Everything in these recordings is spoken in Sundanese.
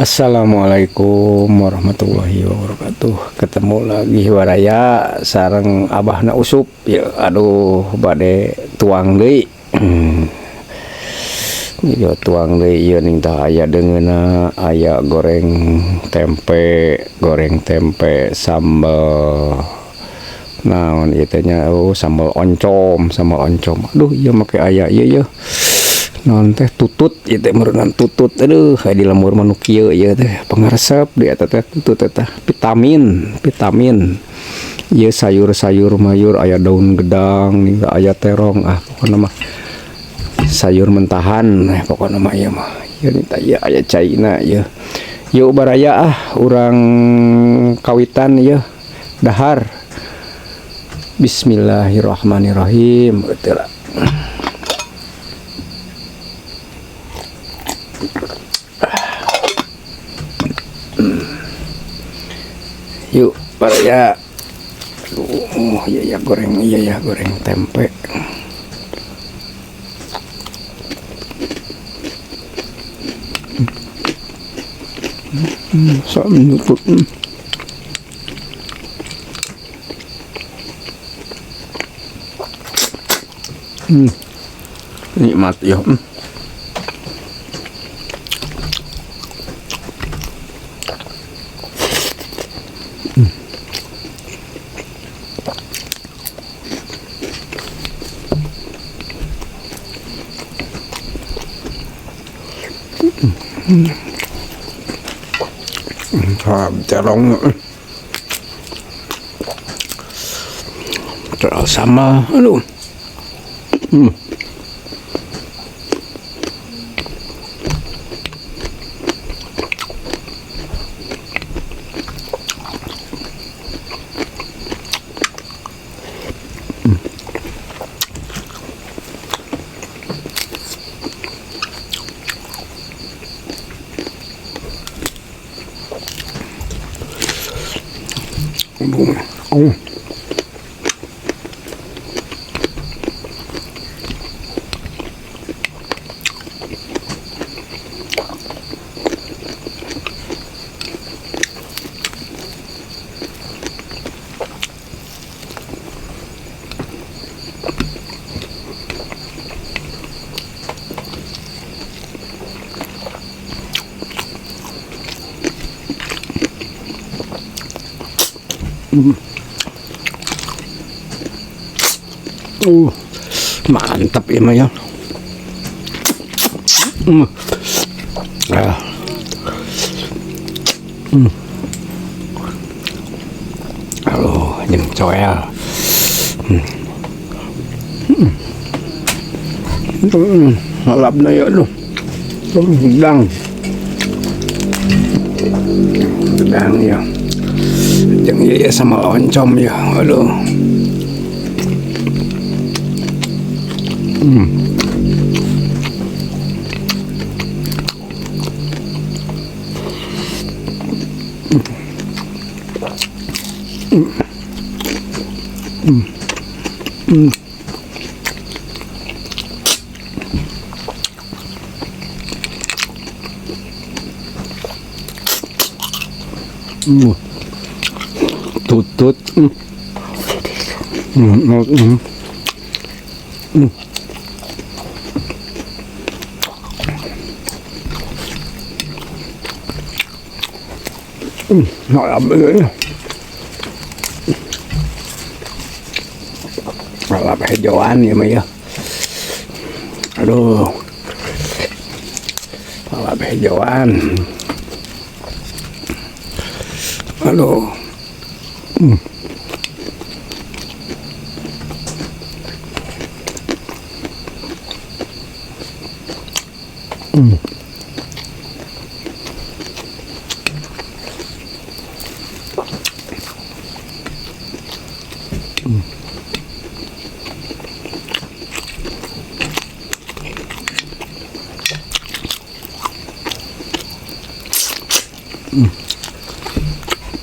Assalamualaikum warahmatullahi wabarakatuh. Ketemu lagi waraya sareng Abahna Usup ya. Aduh, bade tuang deui. Ieu tuang deui ieu ning tah aya deungeunna, aya goreng tempe sambal naon ieu teh nya, oh sambal oncom, sambal oncom. Aduh, ieu make aya ieu ye. Naon teh tutut ieu teh meureunan tutut. Aduh, di lembur mah nu kieu ieu teh pangaresep di eta teh tutut eta vitamin, vitamin. Ieu sayur-sayur mayur aya daun gedang, nih aya terong, ah pokona mah sayur mentahan pokona mah ieu mah. Ieu nih tah ieu aya caina ieu. Yuk baraya ah urang kawitan ieu dahar. Bismillahirrahmanirrahim. Betul. Yuk baraya. Aduh, iya ya goreng, iya ya goreng tempe. Sok menutup. Nikmat ya. Terong terus sama, aduh. Oh. Mantap ya Maya. Halo, jeung coel. Lalapna ya aduh. Gedang. Gedang ya. Jeung ieu sama oncom ya. Aduh. Tutut. Lalap hijauan ya Maya. Aduh. Lalap hijauan. Aduh.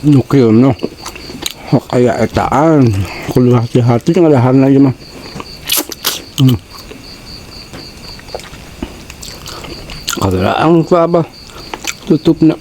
Nukil no. Kayak etaan, kudu hati-hati ngadahan lagi mah. Kadang ku apa? Tutupna.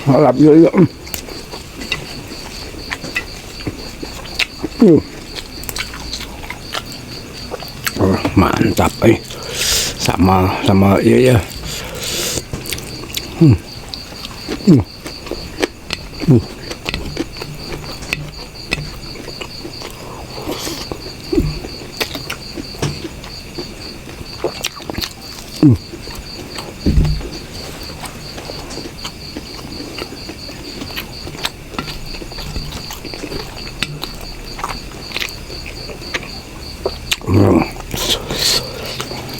Lahap juga. Mantap eh. Sama sama iya ya.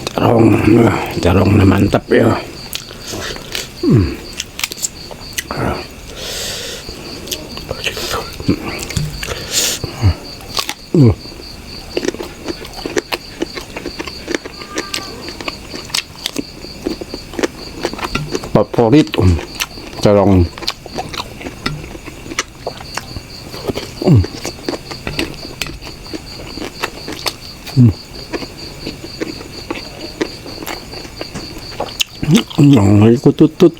Terong, terong mantap ya. Favorit terong. Yang ikut tutut.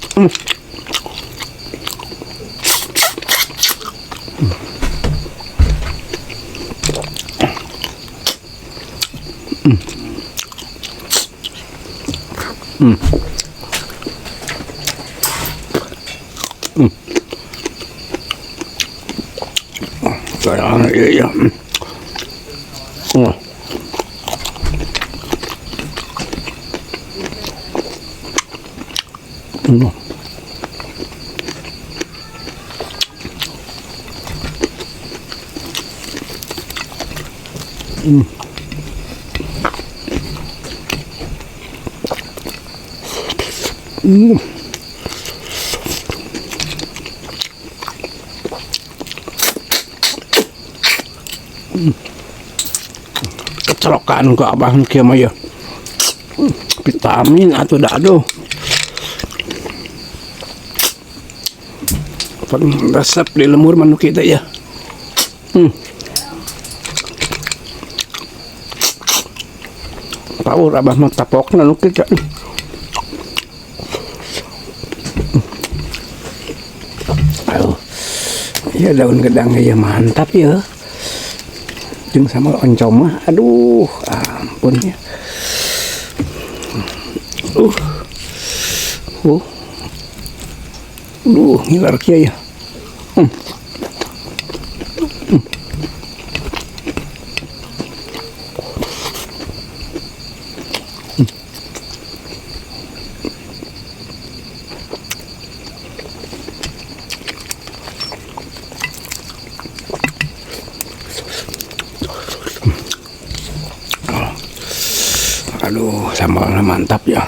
Iya. Kecelakaan ke abah kieu mah ya. Vitamin atuh da aduh. Resep di lemur manu kita ya. Power abah mah tapokna nu kita. Aduh. Ya daun gedang ya mantap ya. Jeung sama oncom mah aduh ampun ya. Duh, ngiler kieu ya. Aduh, sambalnya mantap ya.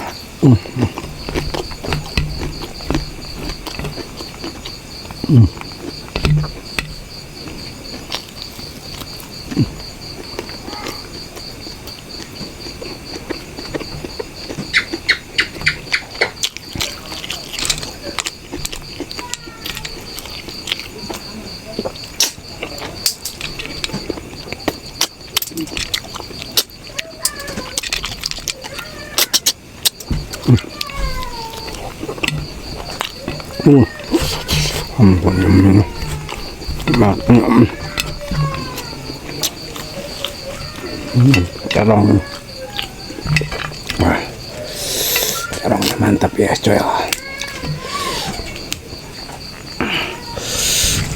Terong. Terong mantap ya, coel.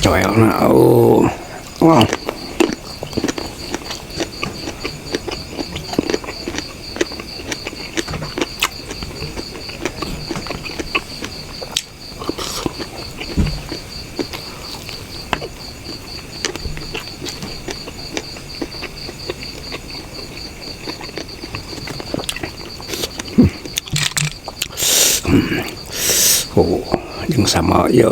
Coel nah. Oh. Wow. Oh, yang sama ya.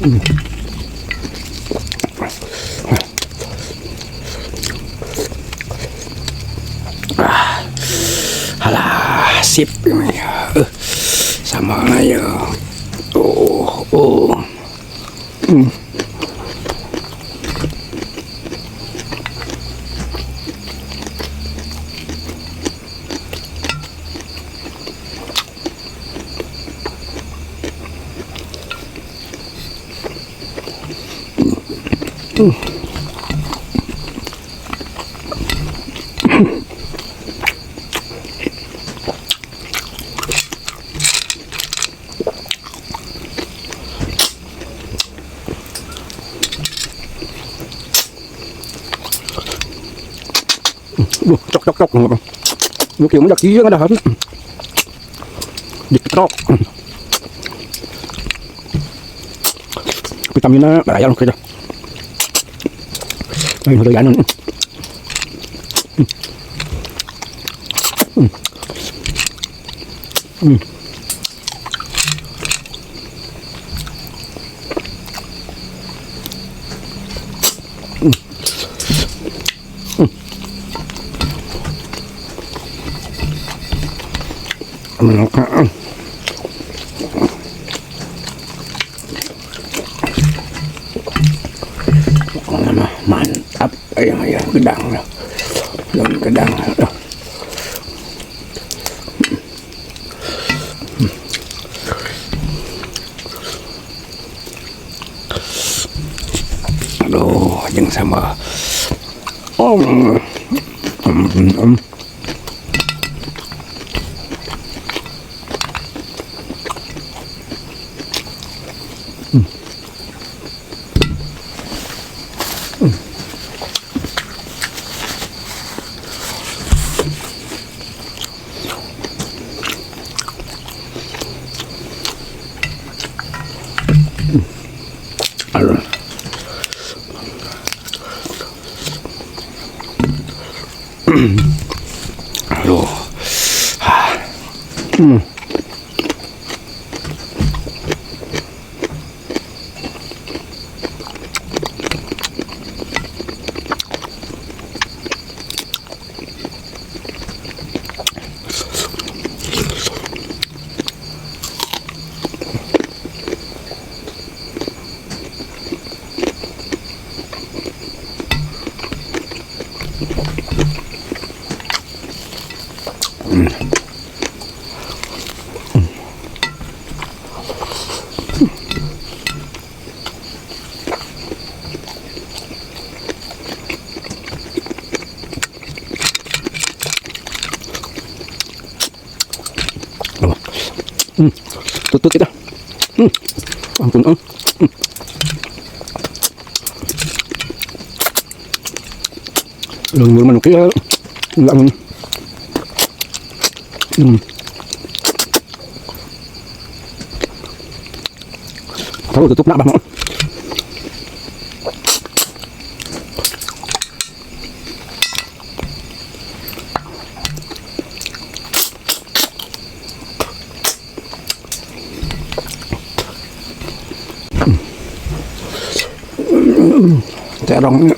Alah, sip ini ya. Sama ya. Oh, oh. Cok cok cok. Lu kieu mah kieu ngadahar. Diketrok. Vitamina baraya nu kieu. Lain heureuyana. Mantap, ayo ayo gedang, daun gedang. Aduh, jeung sama. Aduh. Aduh. Tutut kita. Ampun. Lembur manuk ya. Enggak. Tahu tutup nak bang. Terong.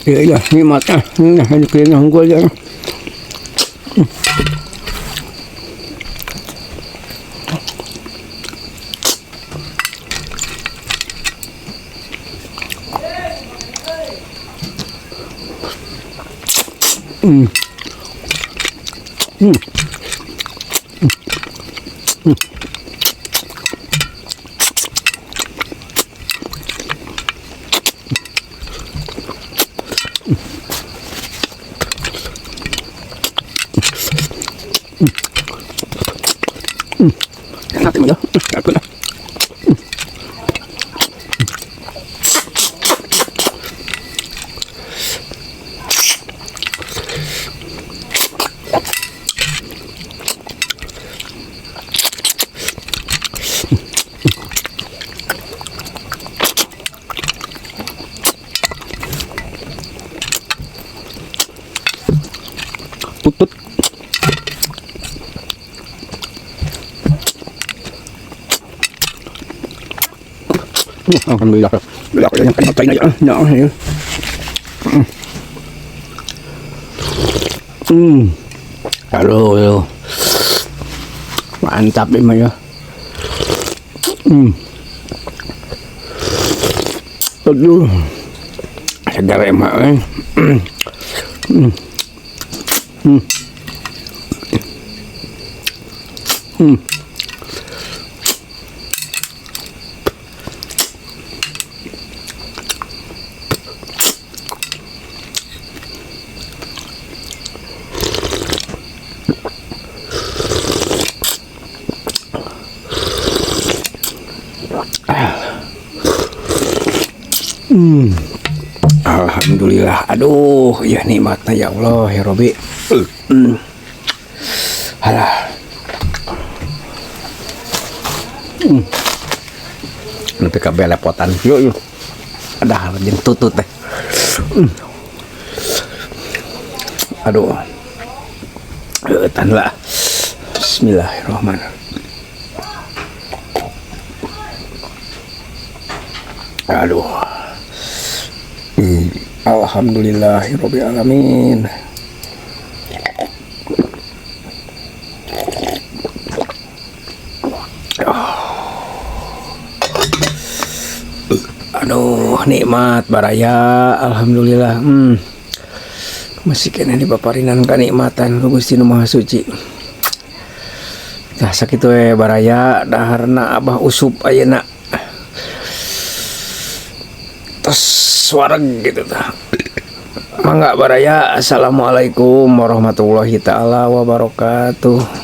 Iya iya nikmat ah. Nah, ini kayaknya unggul ya. Enak ya. Aku lah. Tutut. Alhamdulillah. Aduh, mantap ini ya. Aduh, segar emak. Alhamdulillah. Aduh, ya nikmatnya ya Allah ya Robi. Alah. Nepi ka belepotan. Yuk, yuk. Ada jeung tutut teh. Aduh. Eueutan lah. Bismillahirrahmanirrahim. Aduh. Alhamdulillahirabbil alamin. Aduh, nikmat baraya, alhamdulillah. Masih kena dipaparinan kanikmatan ku Gusti Nu Maha Suci. Tah sakitu we baraya, daharna Abah Usup ayeuna. Tos wareg gitu tah. Mangga baraya, assalamualaikum warahmatullahi taala wabarakatuh.